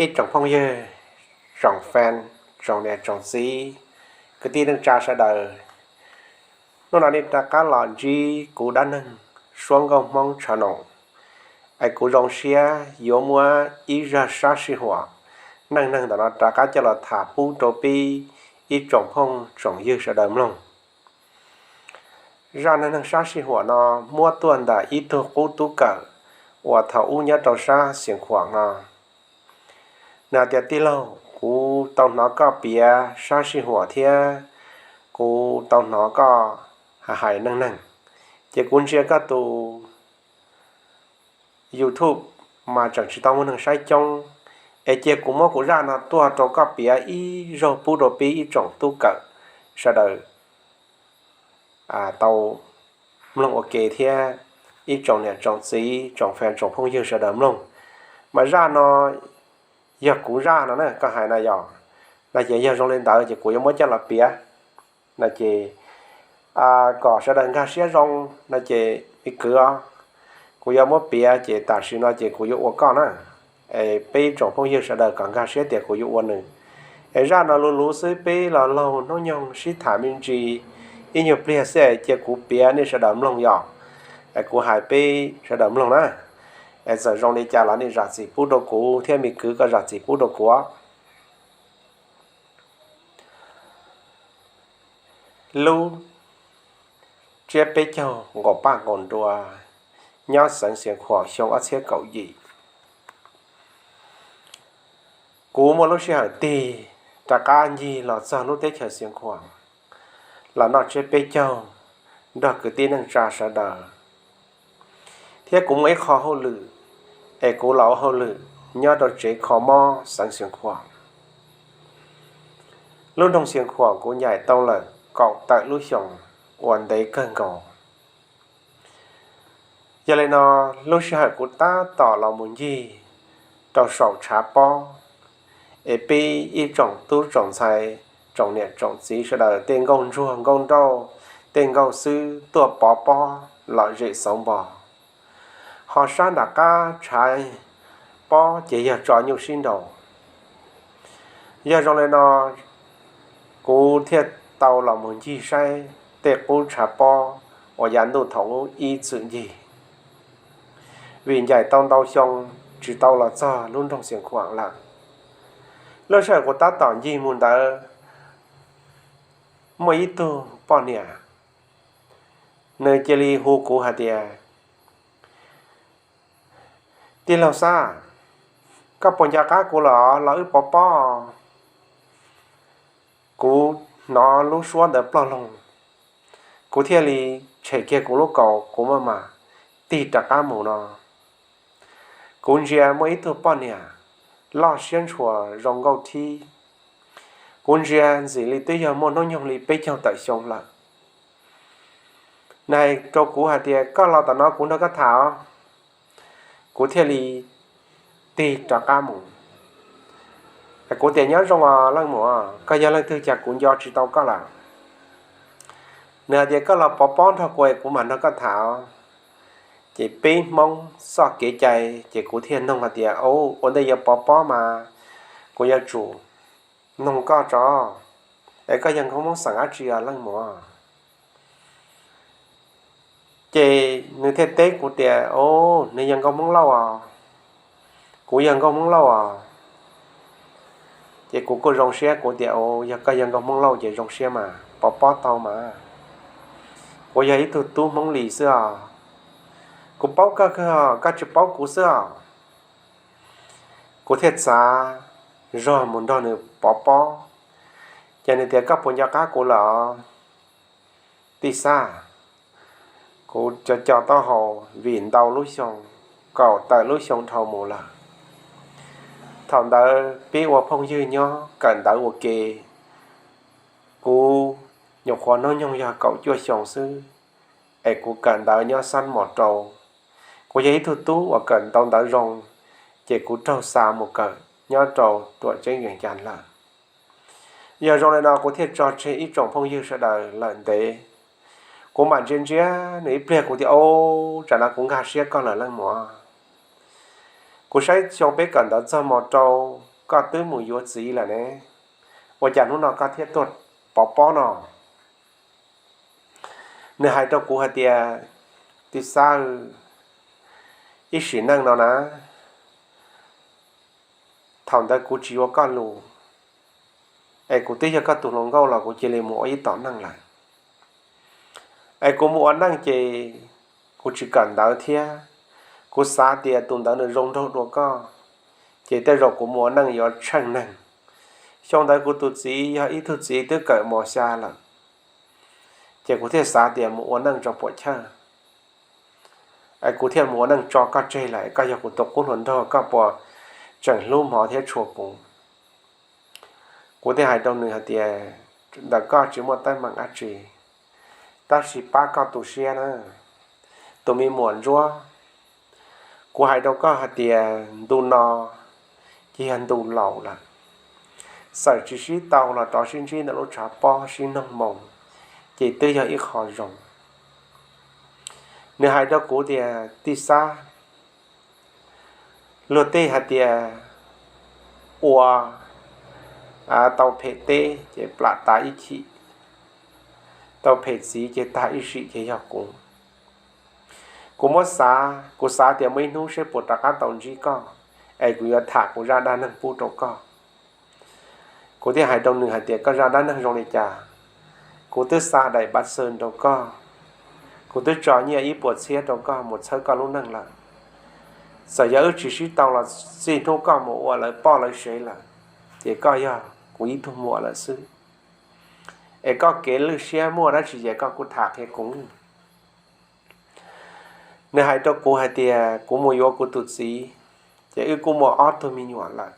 Ib tsoom phooj ywg, tsoom fan, tsoom niam tsoom txiv, kwv tij neej tsa sawv daws, hnub no nej rov qab los ntsib kuv dab neeg Suab Nkauj Hmoob Tshav Noom, es kuv zoo siab yuav muab ib zaj sab sij huam neej neeg ntawm no rov qab coj los tham pub rau peb ib tsoom phooj tsoom ywg sawv daws mloog. Zaj neej neeg sab sij huam no muab tuaj ntawm ib tug qub tub kawm uas thaum ub nyob rau sab Xiav Khuam no. Nws hais tias, tij laug, kuv tau hnov koj piav sab sij huam thiab kuv tau hnov koj hais neej neeg, ces kuv ntsia koj tus YouTube mas tseem tsis tau muaj neeg saib coob, es cia kuv muab kuv zaj no tuaj rau koj piav ib zaug pub rau peb ib tsoom tub kawm sawv daws tau mloog ua ke thiab ib tsoom niam tsoom txiv, tsoom fan, tsoom phooj ywg sawv daws mloog. Mas zaj no yog kuv zaj no na, koj hais na yog, no ces yog zoo li ntawd ces kuv yuav muab coj los piav no ces kom sawv daws nkag siab zoo no ces me kwv, kuv yuav muab piav ces tam sim no ces kuv yuav ua koj na, es peb tsoom phooj ywg sawv daws kom nkag siab tias kuv yuav ua nws. Es zaj no luv luv xwb, peb los laug hnub nyoog sib tham me ntsis ib nyuag pliag xwb es cia kuv piav nej sawv daws mloog yom. Es kuv hais peb sawv daws mloog na, es txawm zoo li cas los nej zam txim pub rau kuv thiab me kwv koj zam txim pub rau kuv. Lub tsiab peb caug nqaus paj nqaus nrua nyob xeev Xiav Khuam xyoo ob txhiab kaum yim. Kuv muaj lub sij hawm tig rov qab ncig los txog lub teb chaws Xiav Khuam los noj tsiab peb caug nrog kwv tij neej tsa sawv daws, thiab kuv muaj ib qho hauj lwm es kuv los ua hauj lwm nyob rau tsev kho mob xeev Xiav Khuam. Lub nroog Xiav Khuam kuv ncaim tau lawm kaum tawm lub xyoos uas ntev kawg nkaus. Yog li no, lub sij hawm kuv tab tom los mus ncig rau saum tshav pob, es peb ib tsoom tub tsoom ntxhais, tsoom niam tsoom txiv sawv daws tej nkauj ntsuag nkauj nrauj, tej nkauj xwb tuaj pov pob lom zem xauv npo, ho sab nram qab tshav pob ces yog tso nyuj sib nraus. Yog zoo li no, kuv thiaj tau los mus ncig saib tej qub tshav pob uas yav ntuj thaum ub ib txwm ncig, vim ncaim tau ntau xyoo tsis tau los txog lub nroog Xiav Khuam lawm. Lub sij hawm kuv tab tom ncig mus ntawd, muaj ib tug poj niam, nws cia li hu kuv hais tias, tij laug Xab, koj puas nco qab kuv los, los wb pov pob? Kuv hnov lub suab ntawd ploj loo, kuv thiaj li tshem kiag kuv lub kaus, kuv maj mam tig rov qab mus no, kuv ntsia muaj ib tug poj niam loj siab ntshua zoo nkauj thib. Kuv ntsia ntxim li twb yog muaj hnub nyoog li peb caug tawm xyoo lawm. Nws hais rau kuv hais tias, koj los tom no kuv nrog koj tham os. Kuv thiaj li tig rov qab mus. Kuv tias, nyob zoo os leej muam, koj yog leej twg cas kuv nco tsis tau koj lawm? Nws hais tias, koj los pov pob nrog kuv es kuv mam nrog koj tham os. Ces peb Hmoob txoj kev cai ces kuv thiaj noog hais tias, ua ntej yuav pov pob mas kuv yuav tsum noog koj tso, es koj yog nkauj Hmoob xeem dab tsi os leej muam? Ces nws thiaj teb kuv tias, o, nws yog nkauj Hmoob Lauj os, kuv yog nkauj Hmoob Lauj os. Ces kuv kuj zoo siab, kuv tias, o, yog koj yog nkauj Hmoob Lauj ces zoo siab mas, pov pob tau mas. Kuv yog ib tug tub Hmoob Lis xwb os, kuv paub koj kawg, koj tsis paub kuv xwb os. Kuv thiaj txav zog mus nrog nws pov pob. Ces nws tias, koj puas nco qab kuv lawm os tij Xab? Kuv co co taub hau vim ntau lub xyoo, kaum tawm lub xyoo dhau mus lawm. Thaum ntawd peb ua phooj ywg nyob kawm ntawv ua ke. Kuv nyuam qhuav hnub nyoog yog kaum cuaj xyoo xwb, es kuv kawm ntawv nyob Xab Mos Rau. Kuv yog ib tug tub uas kawm ntau ntawv zoo, ces kuv raug xa mus kawm nyob rau Tuam Ceeb Vees Cas lawm. Yog zoo li no kuv thiaj tso tseg ib tsoom phooj ywg sawv daws lawm ntev. Kuv mam ntsia ntsia nws ib pliag, kuv tias, o, tsam no kuv nkag siab koj lawm leej muam. Kuv saib xyoo peb kawm ntawv txog Mos Rau, koj twb mus yuav txiv lawm ne, ua cas hnub no koj thiaj tuaj pov pob no? Nws hais rau kuv hais tias, Tij Xab, ib sim neej no na, thaum ntawd kuv tsis yuav koj lus, es kuv twb yog koj tus hluas nkauj los kuv cia li mus ua ib tom neej lawm. Es kuv mus ua neej ces kuv tsis kawm ntawv thiab, kuv xav tias tus ntawd nws zoo nraug dua koj, ces tej zaum kuv mus ua neej yuav tsheej neeg. Xyoo ntawd kuv tus txiv yog ib tug txiv twb kawm mos xya lawm, ces kuv thiaj xav tias mus ua neej tso puam chawj. Es kuv thiaj mus ua neej tso koj tseg lawm, koj yog kuv tus qub hluas nraug, koj puas tseem hlub hmov thiab tshua kuv? Kuv thiaj hais rau nws hais tias, Ntawm koj tsis muaj teeb meem dab tsi, tab sis pab koj tu siab na, tus me muam Ntsuab. Kuv hais rau koj hais tias ntu no ces yog ntu laus lawm, txawm tsis sib tau los rov sib ntsib ntawm lub tshav pob sib noog moo, ces twb yog ib qho zoo. Nws hais rau kuv tias, Tij Xab, luag tej hais tias ua tau phem teb ces plam tas ib chim, tau phem txiv ces tag ib sim, ces yog kuv. Kuv muab xav, kuv xav tias muaj ib hnub seb puas rov qab tau ntsib koj, es kuv yuav tham kuv zaj dab neeg pub rau koj. Kuv thiaj hais rau nws hais tias, Koj zaj dab neeg zoo li cas? Kuv twb xa daim pav xwm rau koj, kuv twb tso nyiaj ib puas txhiab rau koj mus txhawb koj lub neej lawm. Txawm yog wb tsis sib tau los txij hnub koj mus ua lawv poj lawv sev lawm, ces koj yog kuv ib tug muam lawm xwb. Es koj kev lwj siab muaj dab tsi ces koj kuj tham qhia kuv. Nws hais rau kuv hais tias kuv mus yuav kuv tus txiv, ces wb kuj muaj ob tug me nyuam lawm.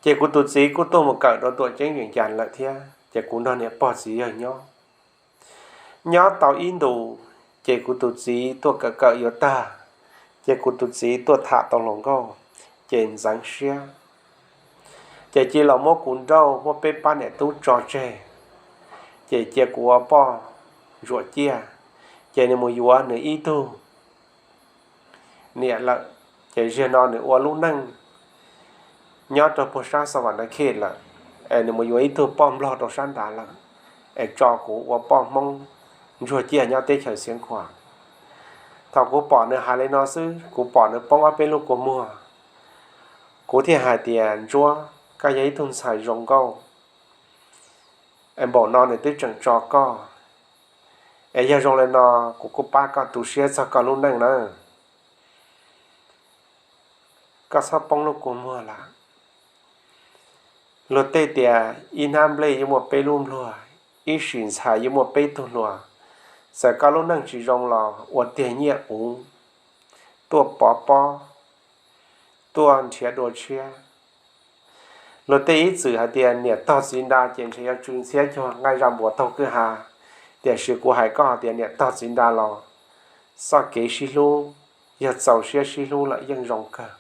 Ces kuv tus txiv kuj tuaj mus kawm rau tuam ceeb Vias Cas lawm thiab, ces kuv nrog niam pog txiv yawg nyob. Nyob tau ib ntus, ces kuv tus txiv tuaj kawm kawm yuav tag, ces kuv tus txiv tuaj tham tau hluas nkauj, ces ntxeev siab. Ces cia los muab kuv nrauj, muab peb pab niam tub tso tseg, ces cia kuv ua poj ntsuam ciaj, ces nws mus yuav nws ib tug niam lawm. Ces ziag no nws ua lub neej nyob rau puag sab Xas Vas Nas Khej lawm, es nws mus yuav ib tug poj nplog rau sab nrad lawm, es tso kuv ua poj Hmoob ntsuag ciaj nyob teb chaws Xiav Khuam. Thaum kuv pom nws hais li no xwb, kuv pom nws poob ob peb lub kua muag. Kuv thiaj hais tias, Ntsuab, koj yog ib tug ntxhais zoo nkauj, es npaum no nws twb tseem tso koj, es yog zoo li no, kuv kuj pab koj tu siab txog koj lub neej nawb. Koj txhob poob lub kua muag lawm. Luag tej tias ib hnab nplej yuav muaj peb lub npluag, ib sim ntxhais yuav muaj peb tug hluas. Txawm koj lub neej tsis zoo los ua tiag nyiaj uv, tuaj pov pob, tuaj nrhiav dua tshiab. Luag tej ib txwm hais tias niam tog txiv nra ces ntshe yuav tsw ntxhiab cuag nqaij zaj npuas taug kwj ha, tiam sis kuv hais koj tias niam tog txiv nra los txoj kev sib hlub, yog txaus siab sib hlub lawm yeej zoo kawg.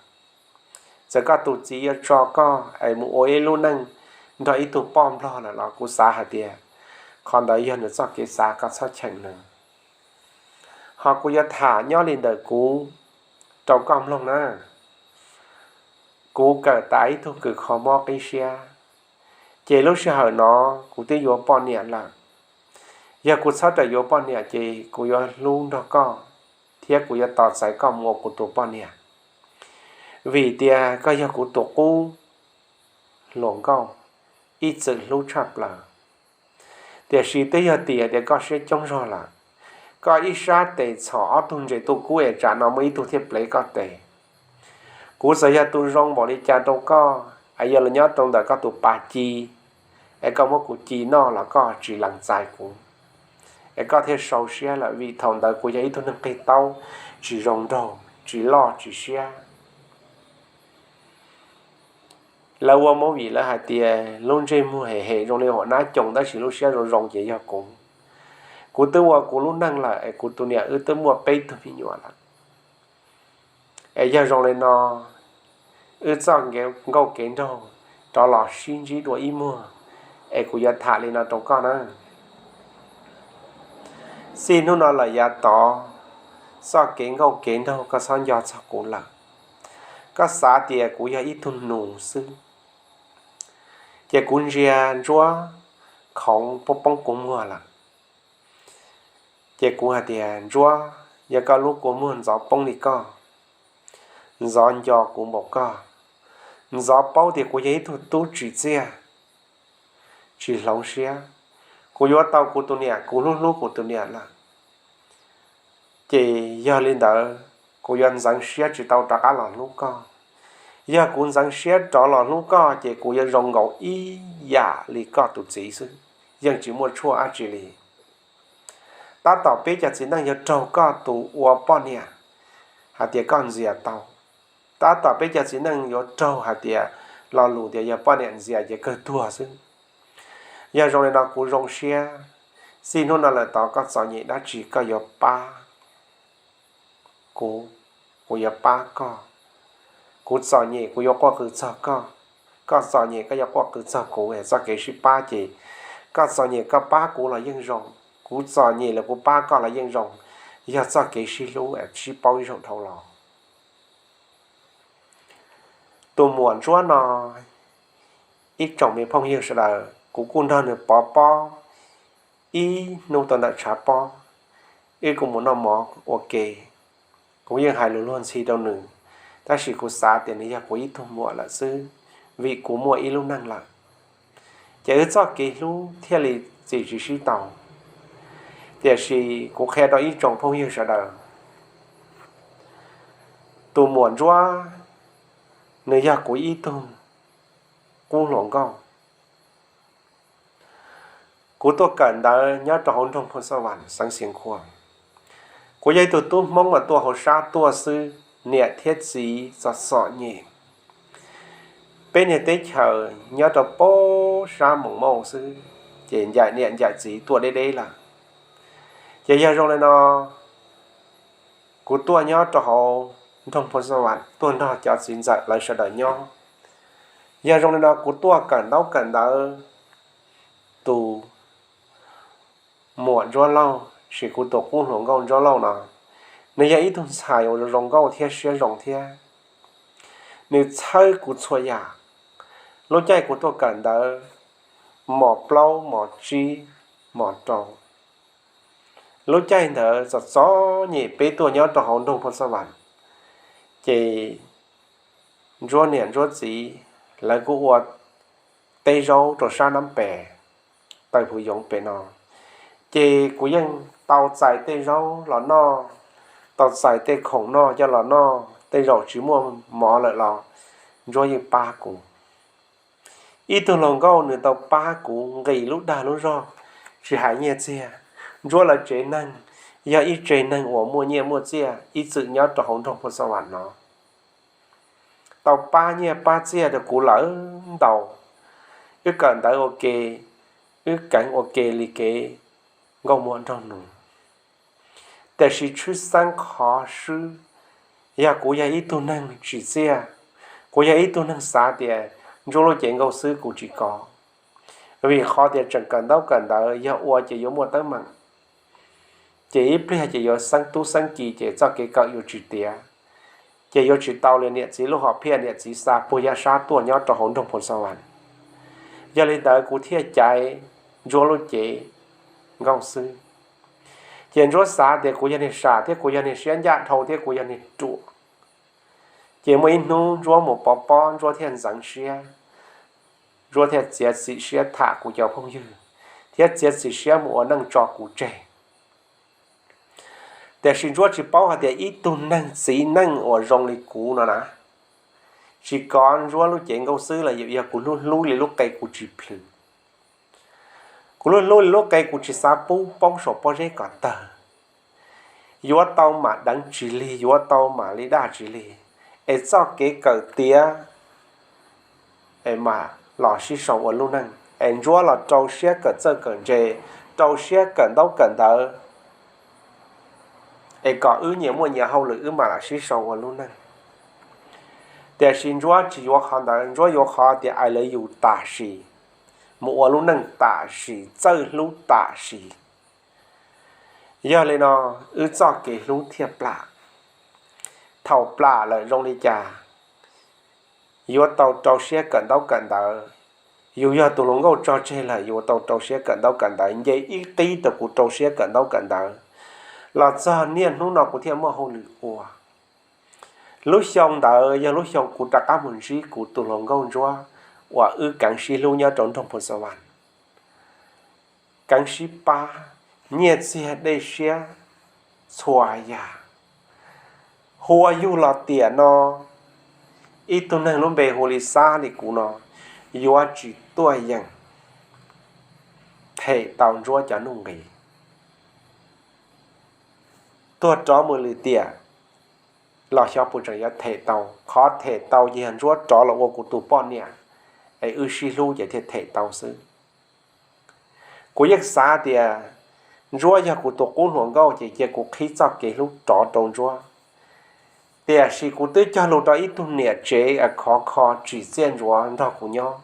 Txawm koj tus txiv yuav tso koj es mus ua ib lub neej nrog ib tug poj nplog lawm los kuv xav hais tias qhov ntawd yog nws txoj kev xav, koj txhob cheem nws. Ho kuv yuav tham nyob li ntawm kuv rau koj mloog na. Kuv kawm tas ib tug kws kho mob qib siab, ces lub sij hawm no kuv twb yuav poj niam lawm. Yog kuv txhob rawm yuav poj niam ces kuv yuav hlub nrog koj, thiab kuv yuav tos txais koj mus ua kuv tus poj niam, vim tias koj yog kuv tus qub hluas nkauj, ib txwm hlub tshaj plaws. Tiam sis twb yog tias tias koj siab coob zog lawm, koj ib sab tes txhom ob tug ntses tuaj kub es tsam no muaj ib tug thiaj plev koj tes. Kuv txawm yog tus zoo npaum li cas rau koj, es yog los nyob rau ntawm koj tus pas ci, es koj muab kuv ci noj los koj tsis lees txais kuv, es koj thiaj sau siab lawm, vim thaum ntawd kuv yog ib tug neeg qig taub, tsis zoo nraug, tsis loj tsis siab. Lawv ua movie lawv hais tias lub ntsej muag hem hem zoo li hua nab coos tab sis lub siab zoo zoo ces yog kuv. Kuv twb ua kuv lub neej lawm es kuv tus niam wb twb muaj peb tug me nyuam lawm. Es yog zoo li no, wb txoj nkauj kev nraug rov los sib ntsib dua ib muag, es kuv yuav tham li no rau koj na. Txij hnub no lawm yav tod, txoj kev nkauj kev nraug koj txhob nco txog kuv lawm. Koj xav tias kuv yog ib tug nus xwb, ces kuv ntsia Ntsuab khoov poob poob kua muag lawm. Ces kuv hais tias, Ntsuab, yog koj lub kua muag ntxov poob li koj, ntxov nco kuv npaum koj, ntxov paub tias kuv yog ib tug tub tsim txiaj, tsis hloov siab, kuv yuav tau kuv tus niam, kuv hlub hlub kuv tus niam lawm. Ces yog li ntawd, kuv yuav ntxeev siab tsis tau rov qab los hlub koj. Yog kuv ntxeev siab rov los hlub koj, ces kuv yuav zoo nkaus ib yam li koj tus txiv xwb, yeej tsis muaj tshuaj dab tsi li. Tab tom peb cov txiv neej yuav raug koj tus ua poj niam hais tias koj ntxias tau. Tab tom peb cov txiv neej yuav raug hais tias lo lus tias yog poj niam ntxias ces kawg tuag xwb. Yog zoo li no kuv zoo siab, txij hnub no lawm tod koj txom nyem dab tsi koj yuav pab kuv, kuv yuav pab koj. Kuv txom nyem kuv yuav quaj qw txog koj, koj txom nyem koj yuav quaj qw txog kuv. Txoj kev sib pab ces koj txom nyem koj pab kuv los yeej zoo, kuv txom nyem los kuv pab koj los yeej zoo. Yog txoj kev sib hlub sib paub ib zaug dhau los. Tus muam Ntsuab no, ib tsoom me phooj ywg sawv daws, kuv kuj nrog nws pov pob ib hnub tau ntawm tshav pob, wb kuj mus noj mov ua ke. Kuv yeej hais lus luag ntxhi rau nws, tab sis kuv xav tias nws yog kuv ib tug muam lawm xwb, vim kuv muaj ib lub neej lawm, ces wb txoj kev hlub thiaj li txi tsis sib tau. Tiam sis kuv qhia rau ib tsoom phooj ywg sawv daws, tus muam Ntsuab, nws yog kuv ib tug qub hluas nkauj. Kuv tuaj kawm ntawv nyob rau hauv nroog Phu Xab Vam xeev Xiav Khuam. Kuv yog ib tug tub Hmoob uas tuaj hauv sab tuaj xwb, niam thiab txiv txom txom nyem. Peb niag teb chaws nyob rau pab sab Moos Mauj xwb, ces ncaim niam ncaim txiv tuaj deb deb lawm. Ces yog zoo li no, kuv tuaj nyob rau hauv nroog Phu Xab Vam tuaj nrog cov txiv ntxawm lawv sawv daws nyob. Yog zoo li no kuv tuaj kawm ntaub kawm ntawv, tus muam Ntsuab Lauj, sis kuv tus qub hluas nkauj Ntsuab Lauj no, nws yog ib tug ntxhais uas zoo nkauj thiab siab zoo thiab. Nws txhawb kuv txhua yam. Lub caij kuv tuaj kawm ntawv, mos plaub mos tsib mos rau, lub caij ntawd txom txom nyem peb tuaj nyob rau hauv nroog Phu Xab Vam, ces Ntsuab niam Ntsuab txiv lawv kuj ua teb zaub rau sab Nab Pes, Taw Phu Yoov pem no. Ces kuv yeej tau txais tej zaub los noj, tau txais tej khoom noj coj los noj, tej zaum tsis muaj mov lawm los Ntsuab yeej pab kuv. Ib tug hluas nkauj nws tau pab kuv nqis lub dag lub zog, tsis hais nyiaj txiag. Ntsuab lawv tsev neeg yog ib tsev neeg uas muaj nyiaj muaj txiaj ib txwm nyob rau hauv nroog Phu Xab Vam no, tau pab nyiaj pab txiaj rau kuv lawm ntau. Wb kawm ntawv ua ke, wb keev ua ke li kev nkauj muam nraug nus. Tiam sis tshwj xeeb qhov swb, yog kuv yog ib tug neeg tsim txiaj, kuv yog ib tug neeg xav tias Ntsuab lub cev nkauj xwb kuv tsis kov, vim qhov tias tseem kawm ntaub kawm ntawv, yog ua ces yuav muaj teeb meem, ces ib pliag ces yuav xeeb tub xeeb ki ces txoj kev kawm yuav tsis tiav, ces yuav tsis tau li niam txiv lub hom phiaj, niam txiv xa puag yav sab tuaj nyob rau hauv nroog Phu Xab Vam. Yog li ntawd kuv thiaj caiv Ntsuab lub cev nkauj xwb. Ces Ntsuab xav tias kuv yog niag sam thiab kuv yog niag siab ncaj dhau thiab kuv yog niag ruam. Ces muaj ib hnub Ntsuab mus pov pob, Ntsuab thiaj ntxeev siab, Ntsuab thiaj txiav txim siab tham kuv cov phooj ywg, thiab txiav txim siab mus ua neej tso kuv tseg. Tiam sis Ntsuab tsis paub hais tias ib tug neeg txiv neej uas zoo li kuv no na, tsis kov Ntsuab lub cev nkauj xwb los yog kuv hlub hlub li lub qe kuv tsis plhws. Kuv hlub hlub li lub qe kuv tsis xav pub poob saum pob zeb kom tawg. Yuav tau mam deev tsis lig, yuav tau mam li daj tsis lig, es txoj kev kawm tiav es mam los sib sau ua lub neej, es Ntsuab los rau siab kawm txawj kawm ntse, rau siab kawm ntaub kawm ntawv, es kom wb nyias muaj nyias hauj lwm wb mam los sib sau ua lub neej. Tiam sis Ntsuab tsis yuav qhov ntawd, Ntsuab yuav qhov tias I love you tam sim, mus ua lub neej tam sim, txawj hlub tam sim. Yog li no, wb txoj kev hlub thiaj plam. Thaum plam lawm zoo li cas? yuav tau rau siab kawm ntaub kawm ntawv. Yus yog tus hluas nkauj tso tseg lawm yuav tau rau siab kawm ntaub kawm ntawv, nce ib qib rau kuv rau siab kawm ntaub kawm ntawv los txog niaj hnub no kuv thiaj muaj hauj lwm ua. Lub xyoo ntawd yog lub xyoo kuv rov qab mus ntsib kuv tus hluas nkauj ntsuab uas wb keev sib hlub nyob rau nroog Phu Xa Vas. Keev sib pab, nyiaj txiag dej siab, txhua yam. Hu ua yug los tiam no, ib tug neeg lub npe hu li Xab li kuv no, yuav tsis tuaj yeem them tau Ntsuab cov nuj nqis. Tuag rov mus lwm tiam los xyov puas tseem yuav them tau. Qhov them tau ces yog Ntsuab rov los ua kuv tus poj niam, es wb sib hlub ces thiaj them tau xwb. Kuv yeej xav tias Ntsuab yog kuv tus qub hluas nkauj ces cia kuv qhib txoj kev hlub rov rau Ntsuab. Tiam sis kuv twb cog lus rau ib tug niam tsev khov kho tsim txiaj ntsuav nrog kuv nyob,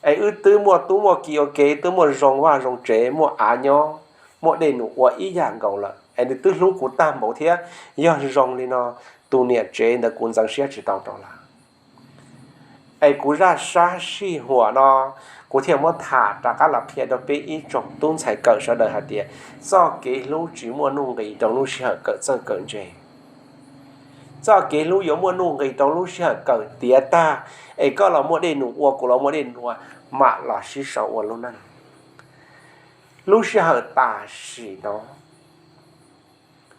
es wb twb muaj tub muaj ki ua ke, twb muaj zoo vaj zoo tsev, muaj av nyob, muaj dej num ua ib yam nkaus lawm, es nws twb hlub kuv tag npaum thiab. Yog zoo li no, tus niam tsev ntawd kuv ntxeev siab tsis tau rau lawm. Es kuv zaj sab sij huam no, kuv thiaj muab tham rov qab los qhia rau peb ib tsoom tub ntxhais kawm sawv daws hais tias txoj kev hlub tsis muaj nuj nqis rau lub sij hawm kawm txawj kawm ntse. Txoj kev hlub yuav muaj nuj nqis rau lub sij hawm kawm tiav tag, es koj los muaj dej num ua, kuv los muaj dej num ua, mam los sib sau ua lub neej. Lub sij hawm tam sim no,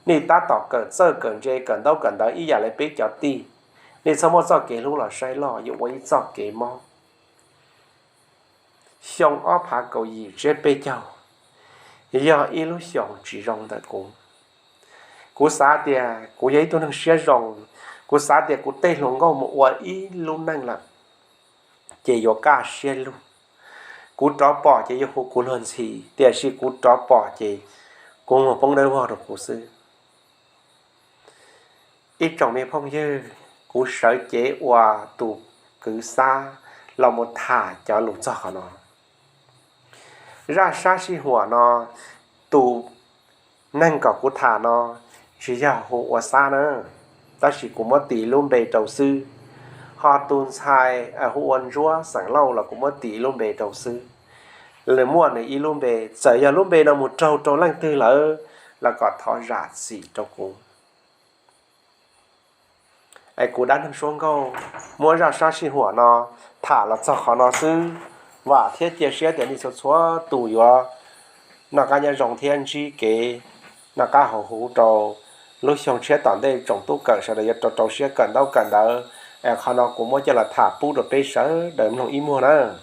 nej tab tom kawm txawj kawm ntse, kawm ntaub kawm ntawv ib yam li peb cov tij, nej txhob muab txoj kev hlub los saib loj, yuav ua ib txoj kev mob. Xyoo ob phav kaum yim tsiab peb caug yog ib lub xyoos tsis zoo ntawm kuv. Kuv xav tias kuv yog ib tug neeg siab zoo, kuv xav tias kuv tej hluas nkauj mus ua ib lub neej lawm, ces yuav kaj siab lug. Kuv rov pom ces yuav hu kuv luag ntxhi, tiam sis kuv rov pom ces kuv mus poob dawb vog rau kuv xwb. Ib tsoom me phooj ywg, kuv sawv cev ua tus kwv Xab los mus tham cov lus txog qhov no. Zaj sab sij huam no, tus neeg kom kuv tham no tsis yog hu ua Xab na, tab sis kuv muab tis lub npe rau xwb. Ho tus ntxhais hu ua Ntsuab xeem Lauj los kuv muab tis lub npe rau xwb. Nws muaj nws ib lub npe, txawm yog lub npe no mus raug rau leej twg lawm los kom thov zam txim rau kuv. Es kuv dab neeg Suab Nkauj muab zaj sab sij huam no tham los txog qhov no xwb. Vam thiab cia siab tias nej txhua txhua tus yuav noj qab nyob zoo thiab ntsib kev noj qab haus huv rau lub xyoo tshiab tom ntej. Tsoom tub kawm sawv daws yuav rau rau siab kawm ntaub kawm ntawv. Es qhov no kuv muab coj los tham pub rau peb sawv daws mloog ib muag na.